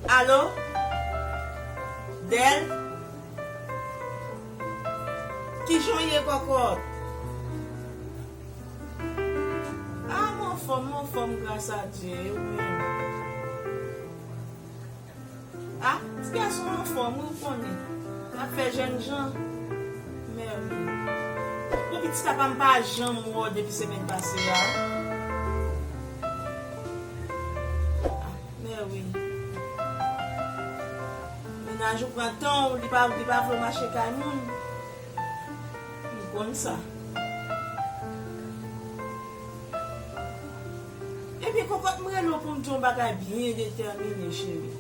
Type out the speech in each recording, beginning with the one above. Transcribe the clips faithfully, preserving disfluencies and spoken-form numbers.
Alo? Dèl? Kijan w ye, kòkòt? Ah, m anfòm, m anfòm, gras a Dye, e ou menm? Ah, ti gason anfòm, wi, ou konnen. N ap fè jènjan. Mèwi. Pou pitit apa m pa janm wè w depi semèn pase a. Ah, mèwi. Mennaj ou pran tan w, li pa, li pa vle w mache kay moun. M konn sa. Ebyen, kòkòt, m rele w pou m di w yon bagay byen detèmine, cheri.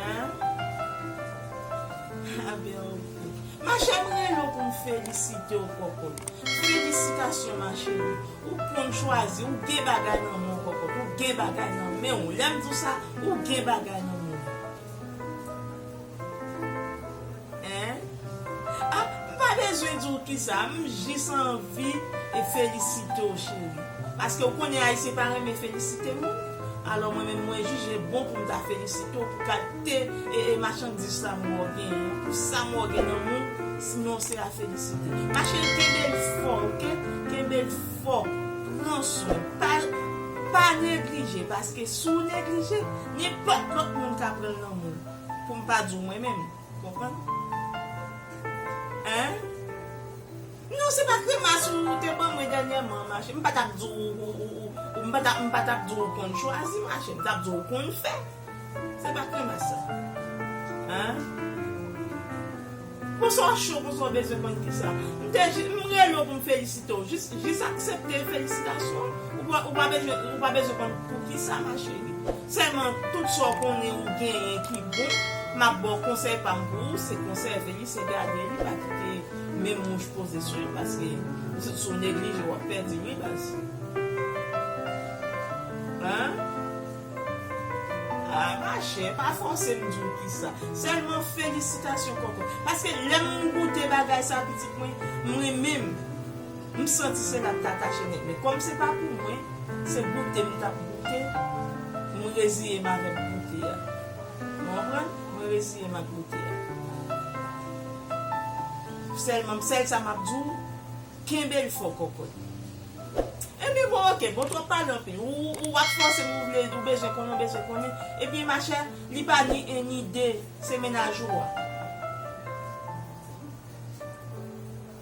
Hein? Ah ben, ok. Machè, m rele w pou m felisite w, kòkòt. Felisitasyon, ma chérie. Ou konn chwazi, ou gen bagay nan men w, kòkòt. Ou gen bagay nan men w. Lè m di w sa, ou gen bagay nan men w. Hein? Ah, m pa bezwen di w kisa, m jis anvi e felisite w, cheri. Paske w konnen Ayisyen pa renmen felisite moun. Alò, mwen menm, mwen jije bon pou m ta felisite w pou kalite e, e machandiz sa m wè w genyen an, pou sa m wè w gen nan men w, sinon se a felisite. Machè, kenbe l fò, ok? Kenbe l fò. Pran swen. Pa, pa neglije, paske si w neglije, nenpòt lòt moun ka pran l nan men w. Pou m pa di w mwen menm. Konprann? Hein? Non, se pa kremas ou te ban mwen dènyèman, machè. M pa t ap di w, ou, ou, ou, ou, m pa t ap, m pa t ap di w konn chwazi, machè. M t ap di w konn fè. Se pa kremas sa. Hein? Konsa w cho, konsa w bezwen konn kisa. M te ji-, m rele w pou m felisite w. Jis, jis aksepte felisitasyon. Ou pa, ou pa bezwen, ou pa bezwen konn pou kisa, ma chérie. Sèlman, tout sa w konnen ou genyen ki bon, m ap ba w konsèy pa m pou ou, se konsève li, se gade li, pa kite menm mouch poze sou li, paske si, si w neglije, w ap pèdi, wi, baz. Hein? Ah, machè, pa fòse m di w kisa. Sèlman felisitasyon, kòkòt. Paske lè m goute bagay sa, pitit mwen, mwen menm, m santi se la k ta kache nèt. Men kòm se pa pou mwen, se goute m t ap goute, m reziye m avèk goute a. Ou konprann? Mwen reziye m ak goute a. Sèlman, sèl sa m ap di w, kenbe l fò, kòkòt. Ebyen, bon, ok, bon, twòp pale anpil. Ou, ou, ou ap fòse m, ou vle, ou bezwen konnen, ou bezwen konnen. Ebyen, machè, li pa ni en ni de, se mennaj ou a.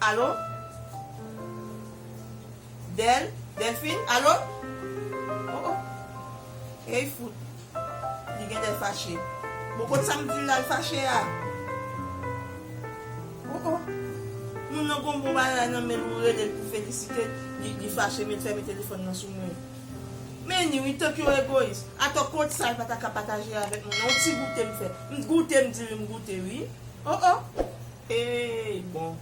Alo? Dèl? Dèlfin? Alo? Oh, oh. Ey, fout. Li genlè fache. Bon, kot sa m di l la, l fache a? Oh, oh. Moun nan gon bon bagay nan men l, ou rele l pou felisite, li, li fache, men l fèmen telefòn nan sou mwen. Men ni, wi, tank yo egoyis. Atò, kot sa, l pa ta ka pataje avèk moun nan? Yon ti goute m fè. M goute, m di li m goute, wi. Oh, oh. Ey, bon.